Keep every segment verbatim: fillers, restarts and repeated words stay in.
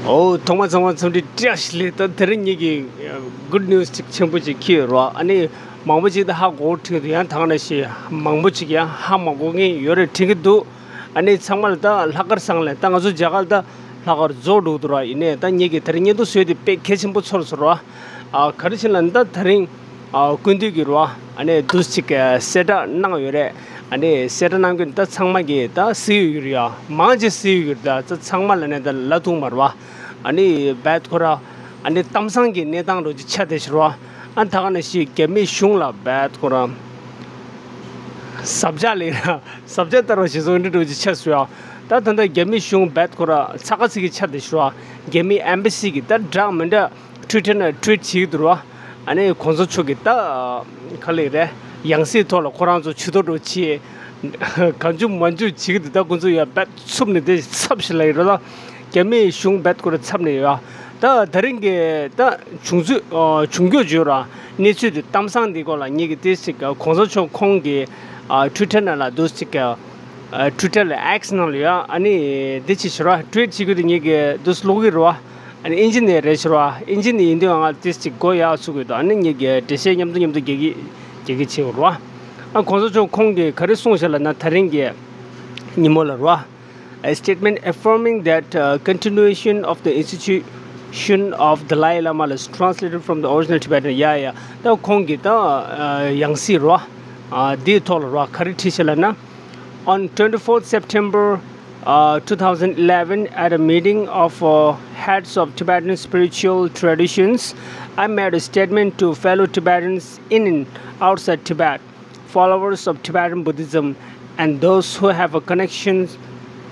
ཨོ། ཐོག་མ་ཚང་མ་འཚམས་འདྲི་བཀྲ་ཤིས་བདེ་ལེགས། ད་དེ་རིང་ངེད་ཀྱི་good news ཅིག་ཆེན་པོ་ཅིག་འཁྱེར་ཡོད་རེད་བ། ཨ་ནི་མང་པོ་ཅིག་ད་ཧ་གོ་ཐུབ་འདུག་ཡང་ད་ག་ནང་བཞིན་མང་པོ་ཅིག་ཡང་ཧ་མ་གོ་མཁན་ཡོད་རེད་དྲན་གྱི་འདུག་ཨ་ནི་ཚང་མ་ལ་ད་ལྷག་དཀར་བཟང་ལ། ད་ང་ཚོ་རྒྱ་གར་ད་ལྷག་དཀར་རྫོགས་འགྲོ་གི་འདུག་ར། ཡིན་ནའི་ད་ངེད་ཀྱི་དེ་རིང་བརྙན་ཐུང་བཟོས་དེ་དཔེ་གལ་ཆེན་པོ་ཚོར་སོང་ར། ཨ། ག་རེ་བྱས་ན་ད་དེ་རིང་ཨ། སྐུ་མདུན་གྱིས་ར། ཨ་ནི་འདུག་ཅིག་གསལ་བསྒྲགས་གནང་ཡོད་རེད། ཨ་ནི་གསལ་བསྒྲགས་གནང་རྒྱུ་ད་ཚང་མ་གིས་ད་གཟིགས་ཡོད་ཀྱི་རེད་ཡ། མང་ཆེ་གཟིགས་ཡོད་ཀྱི་རེད། ད་ཚང་མ་ལ་ནི་ད་ལ་ཐུག་མ་རེད་བ། ཨ་ནི་རྦད་ཁོ་ར། ཨ་ནི་གཏམ་བཟང་གི་གནས་སྟངས་རོ་ཅིག་ཆགས་བསྡད་ཤག་ར། ཨ། ད་ག་ནང་བཞིན་རྒྱ་མིའི་གཞུང་ལ་རྦད་ཁོ་ར་ཟབ་ཆ་ལས་ར། ཟབ་ཆ་ལྟར་བ་ཞེས་སོགས་འདི་འདྲ་ཅིག་ཆགས་སོང་ཡ། ད་ད་ལྟ་རྒྱ་མིའི་གཞུང་རྦད་ཁོ་ར་ཚ་ཁ་ཚིག་གི་ཆགས་བསྡད་ཤག་ར། རྒྱ་མིའི་ཨེམ་བྷ་སི་གི་ད་འདྲ་མི་འདྲ་ཊུའི་ཊར་ནང་ཊུའིཊ་བྱེད་ཀྱི་འདུག་ར། ཨ་ནི་གོང་ས་མཆོག་གི་ད་ག་ལེ་རེད། ཡང་སྲིད་ཐོག་ལ་ཁོ་རང་ཚོ་ཇུས་གཏོགས་འགྲོ་ཆེད་གང་བྱུང་མང་བྱུང་བྱེད་ཀྱི་འདུག་ད་ཁོང་ཚོ་ཡ་རྦད་འཚུབ་ནས་དེ་ཚབ་ཞིག་ལ་ཡོད་རེད་ལ། རྒྱ་མིའི་གཞུང་རྦད་ཁོ་ར་འཚབ་ནས་ཡོད། ད་དེ་རིང་གི་ད་བྱུང་ཚུལ་ཨ། བྱུང་རྒྱུ་བརྗོད་ར། གནས་ཚུལ་དེ་གཏམ་བཟང་འདི་སྐོར་ལ་ངེད་ཀྱིས་ཏོག་ཙམ་གོང་ས་མཆོག་ཁོང་གི་ཨ། ཊུའི་ཊར་ནང་ལ་ཏོག་ཙམ་ཨ། ཊུའི་ཊར་ལ་ཨེགས་ནང་ལ་ཡ། ཨ་ནི་འདི་ཅིག་བྱེད་ར། ཊུའིཊ་བྱེད་རྒྱུ་དེ་ངེད་ཀྱིས་ཏོག་ཙམ་ཀློག་གི་རེད་བ། ཨ་ནི་ཨིན་ཇི་ནས་རེད་ཟེར་བ། ཨིན་ཇི་ནས་ཡིན་དུས་ང་ཏོག་ཙམ་མགོ་ཡག་ཚུགས་དགོས་འདུག་ཨ་ནི་ངེད་ཀྱིས་འགྲེལ་བཤད་མཉམ་དུ་མཉམ་དུ་རྒྱག་གི་རྒྱག་གི་བྱེད་དགོས་རེད་བ། ཨ། གོང་ས་མཆོག་ཁོང་གིས་ག་རེ་གསུངས་ཤག་ལབ་ན། ད་རིང་གི་ཉིན་མོ་ལ་རེད་བ། A statement affirming that uh, continuation of the institution of Dalai Lama is translated from the original Tibetan. ཡ་ཡ། ད་ཁོང་གིས་ད་ཡང་སྲིད་རེད་བ། འདིའི་ཐོག་ལ་རེད་བ། ག་རེ་བྲིས་ཤག་ལབ་ན། On twenty-fourth September uh, two thousand eleven, at a meeting of uh, heads of Tibetan spiritual traditions, I made a statement to fellow Tibetans in and outside Tibet, followers of Tibetan Buddhism, and those who have a connection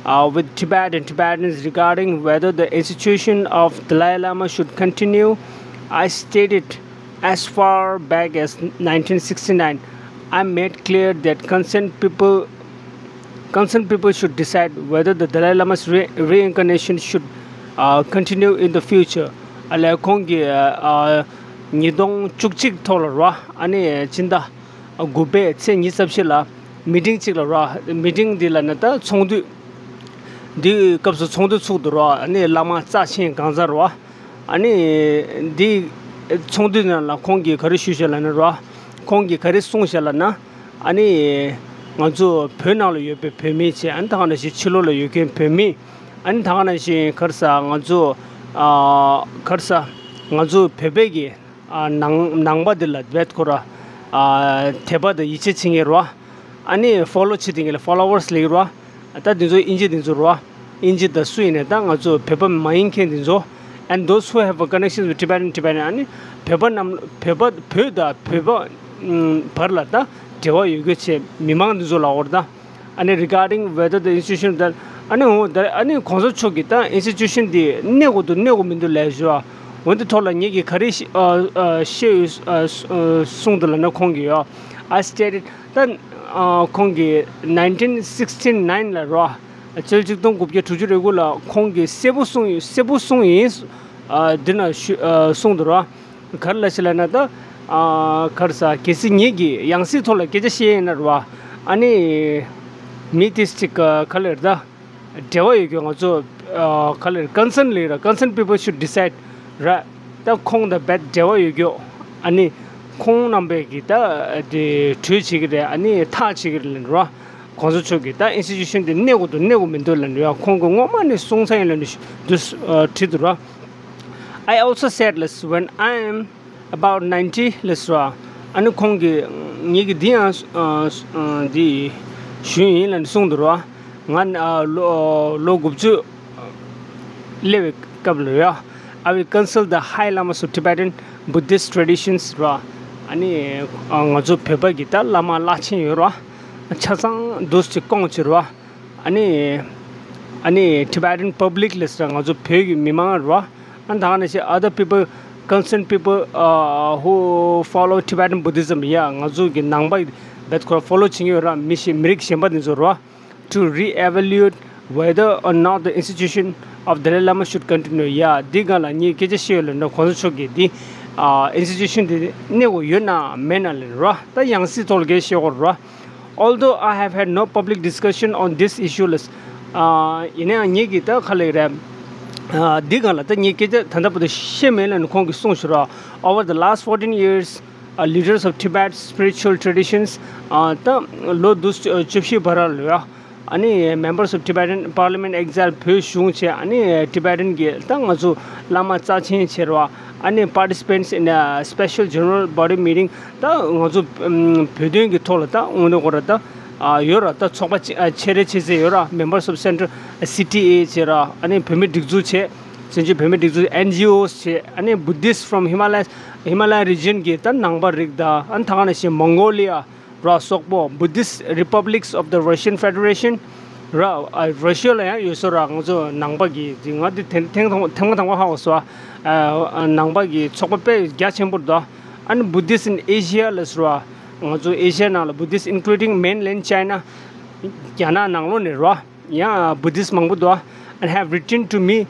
uh, with Tibet and Tibetans regarding whether the institution of Dalai Lama should continue. I stated as far back as nineteen sixty-nine, I made clear that concerned people concerned people should decide whether the Dalai Lama's re- reincarnation should uh, continue in the future. ཨ་ལས་ཁོང་གིས་ཨ་ཉིས་སྟོང་བཅུ་གཅིག་ཐོག་ལ་རེད་བ། ཨ་ནི་སྤྱི་ཟླ་དགུ་པའི་ཚེས་ཉི་ཤུ་རྩ་བཞི་ལ་མི་ཊིང་གཅིག་ལ་རེད་བ། མི་ཊིང་འདི་ལ་ནི་ད་ཚོགས་འདུ། འདིའི་སྐབས་སུ་ཚོགས་འདུ་ཚུགས་འདུག་རེད་བ། ཨ་ནི་བླ་མ་རྩ་ཆེན་གང་ཚང་རེད་བ། ཨ་ནི་འདི་ཚོགས་འདུའི་ནང་ལ་ཁོང་གིས་ག་རེ་ཞུས་ཤག་ལབ་ན་རེད་བ། ཁོང་གིས་ག་རེ་གསུངས་ཤག་ལབ་ན། ཨ་ནི་ང་ཚོ་བོད་ནང་ལ་ཡོད་པའི་བོད་མི་བྱས། ཨ་ནི་ད་ག་ནང་བཞིན་ཕྱི་ལོགས་ལ་ཡོད་མཁན་བོད་མི། ཨ་ནི་ད་ག་ནང་བཞིན་ག་རེ་ཟེར། ང་ཚོ་ཨ་ག་རེ་ཟེར། ང་ཚོ་བོད་པའི་གི་ཨ་ནང་ནང་པ་འདི་ལ་རྦད་ཁོ་ར་ཨ་དད་པ་དང་ཡིད་ཆེས་བྱེད་མཁན་རེད་བ། ཨ་ནི་ཕོ་ལོ་བྱེད་མཁན་ལ་ཕོ་ལོ་ཝར་སི་ལབ་ཀྱི་རེད་བ། ད་འདི་ཚོ་དབྱིན་ཇི་འདི་ཚོ་རེད་བ། དབྱིན་ཇི་དང་སུ་ཡིན་ནའི་ད་ང་ཚོ་བོད་པ་མ་ཡིན་མཁན་འདི་ཚོ། And those who have a connection with Tibetan, Tibetan. ཨ་ནི་བོད་པ་རྣམས། བོད་པ། བོད་དང་བོད་པ་ཨམ་བར་ལ་ད་འབྲེལ་བ་ཡོད་རྒྱུ་བྱས་མི་མང་འདི་ཚོ་ལ་འོར་ད། ཨ་ནི་regarding whether the institution that ཨ་ནི་འོ་ད་ཨ་ནི་གོང་ས་མཆོག་གིས་ད་institution འདི་གནས་དགོས་འདུག་གནས་དགོས་མི་འདུག་ལབ་ཞུ་བ། འོ་འདི་ཐོག་ལ་ངེད་ཀྱིས་ག་རེ་ཨ་ཨ་བཤད་ཡོད། ཨ་ཨ་གསུངས་འདུག་ལབ་ན། ཁོང་གིས་ཡོ། I stated ད་ཨ་ཁོང་གིས་nineteen sixty nine ལ་རོ། ཕྱི་ལོ་ཆིག་སྟོང་དགུ་བརྒྱ་དྲུག་ཅུ་རེ་དགུ་ལ་ཁོང་གིས་གསལ་པོ་གསུངས་ཡོད། གསལ་པོ་གསུངས་ཡིན། ཨ་འདི་ན་ཞུ་ཨ་གསུངས་འདུག་རོ། ག་རེ་ལབ་ཤག་ལབ་ན་ད། ཨ་ག་རེ་ཟ། གལ་སྲིད་ངེད་ཀྱིས་ཡང་སྲིད་ཐོག་ལ་སྐད་ཆ་བཤད་ཡིན་ན་རོ། ཨ་ནི་མི་ཏིས་ཅིག་ག་ལེར་ད་འབྲེལ་བ་ཡོད་རྒྱུ། ང་ཚོ་ཨ་ག་ལེར་concern ལབ་ར། Concerned people should decide ར། ད་ཁོང་དང་རྦད་འབྲེལ་བ་ཡོད་རྒྱུ། ཨ་ནི་ཁོང་རྣམ་པས་ཀྱིས་ད་དེ་གྲོས་བྱེད་ཀྱི་རེད། ཨ་ནི་ཐག་བཅད་ཀྱི་རེད་ལབ་རོ། གོང་ས་མཆོག་གིས་ད་institution དེ་གནས་དགོས་འདུག་གནས་དགོས་མི་འདུག་ལབ་ནས་ཡ། ཁོང་གིས་སྔོན་མ་ནས་གསུངས་ཚར་ཡིན་ལབ་ནས་འདུག་ཨ་བྲིས་འདུག་ར། I also said this when I am about ninety ལབ་སོང་། ཨ་ནི་ཁོང་གིས་ངེད་ཀྱིས་འདི་ཡང་ཨ་ཨ་འདི་ཞུས་ཡིན་ལབ་ནས་གསུངས་འདུག་ར། ང་ཨ་ལོ་ལོ་དགུ་བཅུ་སླེབས་པའི་སྐབས་ལ་ཡ། I will consult the high lamas of Tibetan Buddhist traditions ར། ཨ་ནི་ཨ་ང་ཚོ་བོད་པ་གི་ད་བླ་མ་བླ་ཆེན་ཡོད་ར། ཆ་ཚང་འདུག་སེ་སྐོང་བྱེད་ར། ཨ་ནི་ཨ་ནི་Tibetan public ལབ་ས་ང་ཚོ་བོད་ཀྱི་མི་མང་ར། ཨ་ནི་ད་ག་ནང་བཞིན་other people, concerned people uh, who follow Tibetan Buddhism ཡ། ང་ཚོ་གི་ནང་པ་རྦད་ཁོ་ར་ཕོ་ལོ་བྱེད་མཁན་ཡོད་ར། མི་ཞིག་མི་རིགས་གཞན་པ་དེ་ཚོ་ར། To re-evaluate whether or not the institution of Dalai Lama should continue. ཡ་འདི་སྒང་ལ་ངས་སྐད་ཆ་བཤད་ཡོད་ལབ་ན། གོང་ས་མཆོག་གིས་འདི་ཨ་institution འདི་གནས་དགོས་ཡོད་ན་མེད་ན་ལབ་ར། ད་ཡང་སྲིད་ཐོག་ལ་སྐད་བཤད་དགོས་ར། Although I have had no public discussion on this issue ལ། ཨ་ཡིན་ནའང་ངེད་ཀྱིས་ད་ག་ལེར་ར། ཨ་འདི་སྒང་ལ་ད་ངས་སྐད་ཆ་ད་ལྟ་བར་དུ་བཤད་མེད་ལབ་ནས་ཁོང་གིས་གསུངས་ཤག་ར། Over the last fourteen years, uh, leaders of Tibet's spiritual traditions, uh, ད་ལོ་དུས་བཅུ་བཞི་བར་ལ་ཡ། ཨ་ནི་members of Tibetan Parliament exile བོད་གཞུང་བྱས། ཨ་ནི་Tibetan གི་ད་ང་ཚོ་བླ་མ་རྩ་ཆེན་བྱས་ར། ཨ་ནི་participants in a special general body meeting ད་ང་ཚོ་ཨམ་བོད་དོན་གྱི་ཐོག་ལ་ད་དངོས་གནས་ཁོ་ར་ད་ཨ་ཡོད་ར། ད་ཚོགས་པ་ཆེ་ཨ་ཆེ་རེ་ཆེ་ཚེ་ཡོད་ར། Members of Central C T A བྱས་ར། ཨ་ནི་བོད་མི་སྒྲིག་འཛུགས་བྱས། བཙན་བྱོལ་བོད་མི་སྒྲིག་འཛུགས་N G Os བྱས། ཨ་ནི་Buddhist from Himalayas, Himalayan region གྱི་ད་ནང་པ་རིགས་ད་ཨ་ནི་ད་ག་ནང་བཞིན་Mongolia ར་སོག་པོ། Buddhist Republics of the Russian Federation ར། ཨ་ར་ཤི་ཡ་ལ་ཡང་ཡོད་ས་ར། ང་ཚོ་ནང་པ་གི་འདི་ང་འདི་ཐེངས་ཐེངས་ཐེངས་མ་དང་པོ་ཧ་གོ་སོང་། ཨ་ནང་པ་གི་ཚོགས་པ་དཔེ་རྒྱ་ཆེན་པོ་རེད་དོ། ཨ་ནི་Buddhist in Asia ལ་ཟེར་བ། ང་ཚོ་ཨེ་ཤི་ཡ་ནང་ལ་Buddhist, including mainland China རྒྱ་ནག་ནང་ལོགས་ནས་ར། ཡང་Buddhist མང་པོ་འདུག and have written to me,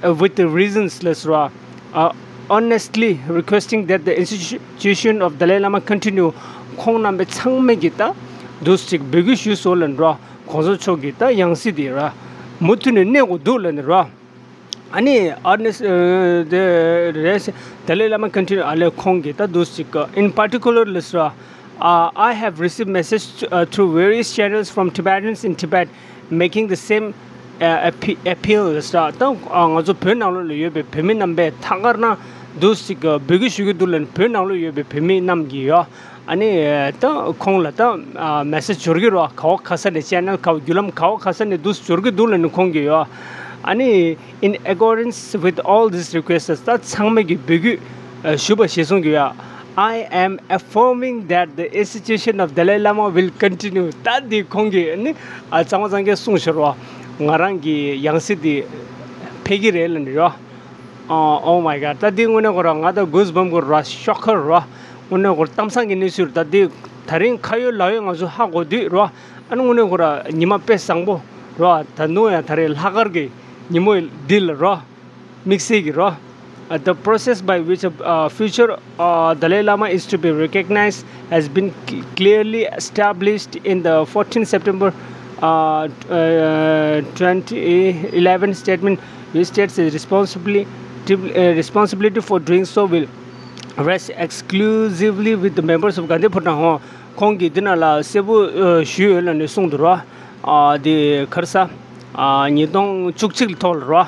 uh, with the reasons ལ་ཟེར་བ། Uh, earnestly requesting that the institution of Dalai Lama continue. ཁོང་རྣམ་པའི་ཚང་མས་ཀྱི་ད་འདུག་ཅིག་འབོད་སྐུལ་ཞུས་སོང་ལབ་ནས་ར། གོང་ས་མཆོག་གི་ད་ཡང་སྲིད་དེ་ར་མུ་མཐུད་ནས་གནས་དགོས་འདུག་ལབ་ནས་ར། ཨ་ནི་earnest, uh, the rest Dalai Lama continue. ཨ་ལས་ཁོང་གི་ད་འདུག་ཅིག in particular ལ་ཟེར་བ། Uh, I have received message, uh, through various channels from Tibetans in Tibet making the same, uh, appe- appeal ལ་ཟེར། ད་ང་ཚོ་བོད་ནང་ལོགས་ལ་ཡོད་པའི་བོད་མི་རྣམ་པས་ཐད་ཀར་ན་འདུག་ཅིག་འབོད་སྐུལ་ཞུ་གི་འདུག་ལབ་ནས་བོད་ནང་ལོགས་ཡོད་པའི་བོད་མི་རྣམས་ཀྱིས་ཡོ། ཨ་ནི་ད་ཁོང་ལ་ད་མེ་སེ་ཇི་འབྱོར་གི་རོ། ག་བ་ག་ས་ནས་ཅེ་ནལ་ག་བ་བརྒྱུད་ལམ་ག་བ་ག་ས་ནས་འདུག་འབྱོར་གི་འདུག་ལབ་ནས་ཁོང་གིས་ཡོ། ཨ་ནི In accordance with all these requests ད་ཚང་མས་ཀྱི་འབོད་སྐུལ་ཞུས་པ་གཞིར་བཟུང་གི་ཡོད། I am affirming that the institution of Dalai Lama will continue. ད་འདི་ཁོང་གིས་ནི་ཨ་གཙང་མ་གཙང་རྐྱང་གསུངས་ཤག་རོ། ང་རང་གི་ཡང་སྲིད་འདི་འཕེལ་གྱི་རེད་ལབ་ནི་རོ། ཨ། Oh my God. ད་འདི་དངོས་གནས་ཁོ་ར་ང་ད་གུས་བམ་ཁོ་ར་ཤོག་ཁར་རོ། དངོས་གནས་ཁོ་ར་གཏམ་བཟང་གི་གནས་ཚུལ་ད་འདི་ད་རིང་ཁ་ཡོད་ལག་ཡོད་ང་ཚོ་ཧ་གོ་དུས་རོ། ཨ་ནི་དངོས་གནས་ཁོ་ར་ཉི་མ་དཔེ་བཟང་པོ་རོ། ད་ནུ་ཡང་ད་རེས་ལྷག་དཀར་གྱི་ཉིན་མོ་འདི་ལ་རོ། དམིགས་བསལ་གྱི་རོ། Uh, the process by which a uh, future uh, Dalai Lama is to be recognized has been cl- clearly established in the fourteenth September uh, uh, twenty eleven statement, which states the responsibility, uh, responsibility for doing so will rest exclusively with the members of Gandhi Phodrang. ཧོ། ཁོང་གིས་འདི་ན་ལ་གསལ་པོ་ཞུས་ཡོད་ལ་ནས་གསུངས་འདུག་རོ། འདི་གར་ས་ཉིས་སྟོང་བཅུ་གཅིག་ལ་ཐོག་ལ་རོ།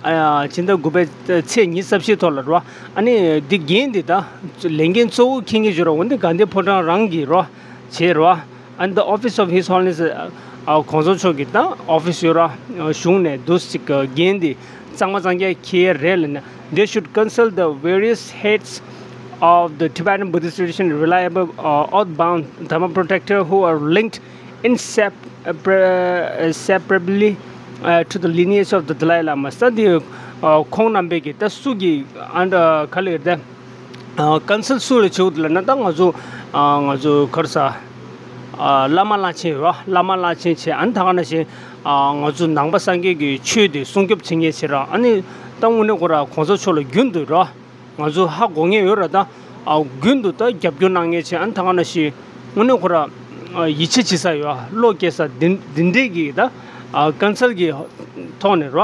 ཨ་ཕྱི་ཟླ་དགུ་པའི་ཚེས་ཉི་ཤུ་རྩ་བཞིའི་ཐོག་ལ་རོ། ཨ་ནི་འདི་འགན་འདི་ད་ལས་འགན་གཙོ་བོ་འཁྱེར་མཁན་ཞིག་རོ། འོན་ཏེ་དགའ་ལྡན་ཕོ་བྲང་རང་གི་རོ་བྱས་རོ། And the office of His Holiness ཨ་གོང་ས་མཆོག་གི་ད་ཨོ་ཕི་སི་ཡོད་ར། གཞུང་ནས་འདུག་ཅིག་འགན་འདི་གཙང་མ་གཙང་རྐྱང་འཁྱེར་རེད་ལབ་ན། They should consult the various heads of the Tibetan Buddhist tradition, reliable uh, earthbound Dharma protector who are linked inseparably uh, to the lineage of the Dalai Lama. ད་འདི་ཁོང་རྣམ་པས་ཀྱི་ད་སུ་གི་ཨ་ག་ལེར་ད་ཀན་སལ་སུ་ལ་བྱེད་དགོས་ལབ་ན། ད་ང་ཚོ་ང་ཚོ་གར་ས་བླ་མ་བླ་ཆེན་ཡོད། བླ་མ་བླ་ཆེན་བྱས། ཨ་ནི་ད་ག་ནང་བཞིན་ང་ཚོ་ནང་པ་སངས་རྒྱས་ཀྱི་ཆོས་དེ་སྲུང་སྐྱོབ་བྱེད་མཁན་བྱས་ར། ཨ་ནི་ད་དངོས་གནས་ཁོ་ར་གོང་ས་མཆོག་ལ་རྒྱུན་དུ་ར། ང་ཚོ་ཧ་གོ་མཁན་ཡོད་ར། ད་ཨ་རྒྱུན་དུ་ད་རྒྱབ་སྐྱོར་གནང་མཁན་བྱས། ཨ་ནི་ད་ག་ནང་བཞིན་དངོས་གནས་ཁོ་ར་ཡིད་ཆེས་བྱེད་ས་ཡོད། བློ་སྐྱེ་ས་འདི་འདི་འདྲས་ཀྱི་ད་ཀན་སལ་གྱི་ཐོག་ནས་ར།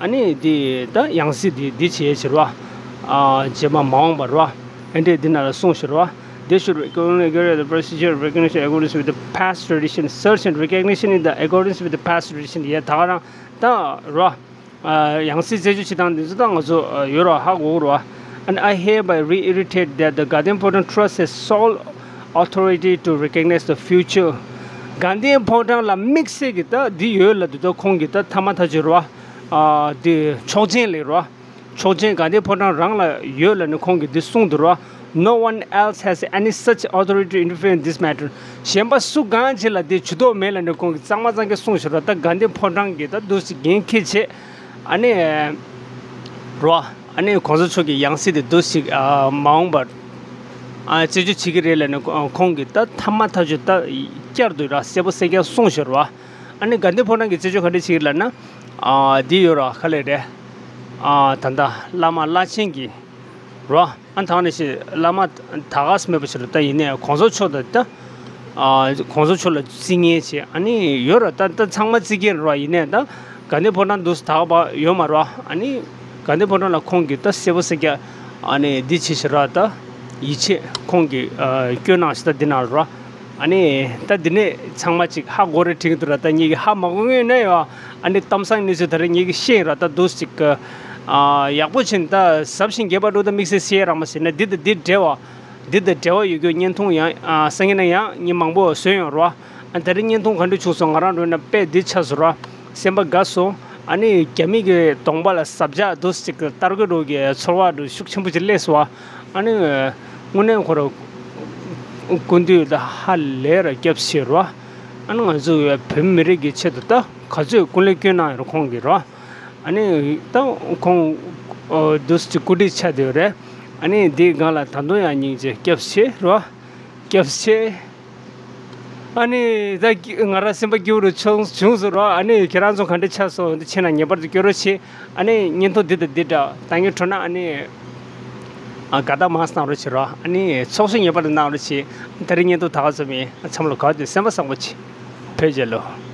ཨ་ནི་འདི་ད་ཡང་སྲིད་འདི་འདི་བྱེད་ཕྱིར་ར། རྗེས་མ་མ་འོངས་པར་ར། ཨ་འདྲས་འདི་ན་ལ་གསུངས་ཕྱིར་ར། They should recognize the procedure recognition accordance with the past tradition. Search and recognition in the accordance with the past tradition. ཡ་ད་ག་རང་ད་ར། ཡང་སྲིད་རྩད་གཅོད་བྱེད་སྟངས་འདི་ཚོ་ད་ང་ཚོ་ཡོད་ར་ཧ་གོ་ར། And I hereby reiterate that the Ganden Phodrang Trust has sole authority to recognize the future. དགའ་ལྡན་ཕོ་བྲང་ལ་དམིགས་བསལ་གྱི་ད་འདི་ཡོད་ལབ་འདུག་ད་ཁོང་གིས་ད་ཐ་མ་ཐག་ཆོད་ར། འདི་ཆོག་མཆན་ལས་ར། ཆོག་མཆན་དགའ་ལྡན་ཕོ་བྲང་རང་ལ་ཡོད་ལབ་ནས་ཁོང་གིས་འདི་གསུངས་འདུག་ར། No one else has any such authority to interfere in this matter. གཞན་པ་སུ་གང་ཅིག་ལ་འདི་ཇུས་གཏོགས་མེད་ལབ་ནས་ཁོང་གིས་གཙང་མ་གཙང་རྐྱང་གསུངས་ཤག་ར། ད་དགའ་ལྡན་ཕོ་བྲང་གིས་ད་འདུག་སེ་འགན་འཁྱེར་བྱས། ཨ་ནི་རོ། ཨ་ནི་གོང་ས་མཆོག་གི་ཡང་སྲིད་དེ་འདུག་སེ་མ་འོངས་པར་རྩད་གཅོད་བྱེད་ཀྱི་རེད་ལབ་ནས་ཁོང་གིས་ད་ཐ་མ་ཐག་ཆོད་ད་བསྐྱར་དུ་ར་གསལ་པོ་གསལ་རྐྱང་གསུངས་ཤག་ར། ཨ་ནི་དགའ་ལྡན་ཕོ་བྲང་གིས་རྩད་གཅོད་ག་འདྲ་བྱེད་ཀྱི་ལབ་ན། འདི་ཡོད་ར་ག་ལེར་རེད། ད་ལྟ་བླ་མ་བླ་ཆེན་གྱི་རོ། ཨ་ནི་ད་ག་ནང་བཞིན་བླ་མ་ད་ག་སེ་མེད་པ་ཞིག་རེད། ད་ཡིན་ནའི་གོང་ས་མཆོག་དང་ད་གོང་ས་མཆོག་ལ་བརྩི་མཁན་བྱས། ཨ་ནི་ཡོད་ར། ད་ད་ཚང་མ་བརྩི་མཁན་རོ། ཡིན་ནའི་ད་ དགའ་ལྡན་ཕོ་བྲང་འདུག་ད་བ་ཡོད་མ་རེད་བ། ཨ་ནི་དགའ་ལྡན་ཕོ་བྲང་ལ་ཁོང་གིས་ད་གསལ་པོ་གསལ་རྐྱང་ཨ་ནི་འདི་བྱེད་ཤིག་ར། ད་ཡིད་ཆེས་ཁོང་གིས་ཨ་སྐྱོན་གནང་ཞིག་ད་འདི་ནང་ར། ཨ་ནི་ད་འདི་ནས་ཚང་མ་ཅིག་ཧ་གོ་རེ་དྲན་གྱི་འདུག་ར། ད་ངེད་ཀྱིས་ཧ་མ་གོ་ངེས་ན་ཡོད། ཨ་ནི་གཏམ་བཟང་གནས་ཚུལ་ད་རེས་ངེད་ཀྱིས་ཤེས་ར། ད་འདུག་ཅིག་ཨ་ཡག་པོ་ཕྱིན། ད་ཟབ་ཞིང་རྒྱས་པ་འདུག་ད་དམིགས་བསལ་བཤད་རག་མ་ཟེར་ན་འདི་དང་འདི་འབྲེལ་བ། འདི་དང་འབྲེལ་བ་ཡོད་རྒྱུ་བརྙན་ཐུང་ཡང་ཨ་སང་ཉིན་ན་ཡང་ཉིན་མང་པོ་བཟོས་ཡོང་རོ། ཨ་ད་རེས་བརྙན་ཐུང་ག་འདྲ་བྱུང་སོང་། ང་རང་འགྲོ་ན་དཔེ་འདི་ཆགས་སོང་རོ། སེམས་པ་དགའ་སོང་། ཨ་ནི་རྒྱ་མི་གི་གདོང་པ་ལ་ཟབ་ཆག་འདུག་ཅིག་ལྟ་གི་འགྲོ་གི་ཚོར་བ་འདུག་ཤུགས་ཆེན་པོ་ཅིག་སླེབས་སོང་བ། ཨ་ནི་དངོས་གནས་ཁོ་ར་སྐུ་མདུན་ལ་ཧ་ལས་ར་སྐྱབས་ཞེས་རོ། ཨ་ནི་ང་ཚོ་བོད་མི་རིགས་ཀྱི་ཆེད་དུ་ད་ག་ཚོད་ཀུན་ལེགས་སྐྱོན་གནང་ཡོད་རོ་ཁོང་གིས་རོ། ཨ་ནི་ད་ཁོང་འདུག་ཅིག་སྐུ་དྲིན་ཆེ་དེ་རེད། ཨ་ནི་འདིའི་སྒང་ལ་ད་དུང་ཡང་སྙིང་རྗེ་སྐྱབས་ཆེ་རོ། སྐྱབས་ཆེ། ཨ་ནི་ད་ང་རང་སེམས་པ་སྐྱིད་པོ་རུ་བྱུང་བྱུང་སོང་རོ། ཨ་ནི་ཁྱེད་རང་ཚོ་ག་འདྲ་ཆགས་སོང་འདི་ཕྱིན་ན་ངེས་པར་དུ་སྐྱོར་རོགས་བྱེད། ཨ་ནི་བརྙན་ཐུང་འདི་དང་འདི་འདྲ་ད་ངས་འཕྲོ་ན་ཨ་ནི་ཨ་དགའ་རྟགས་མང་གནང་རོགས་བྱེད་རོ། ཨ་ནི་ཚོགས་ཞུགས་ངེས་པར་དུ་གནང་རོགས་བྱེད། ད་རེས་བརྙན་ཐུང་ད་ག་ཙམ་ཡིན། ཨ་འཚམས་ལོ་ག་དུས་སེམས་པ་བཟང་པོ་བྱེད། བོད་རྒྱལ་ལོ།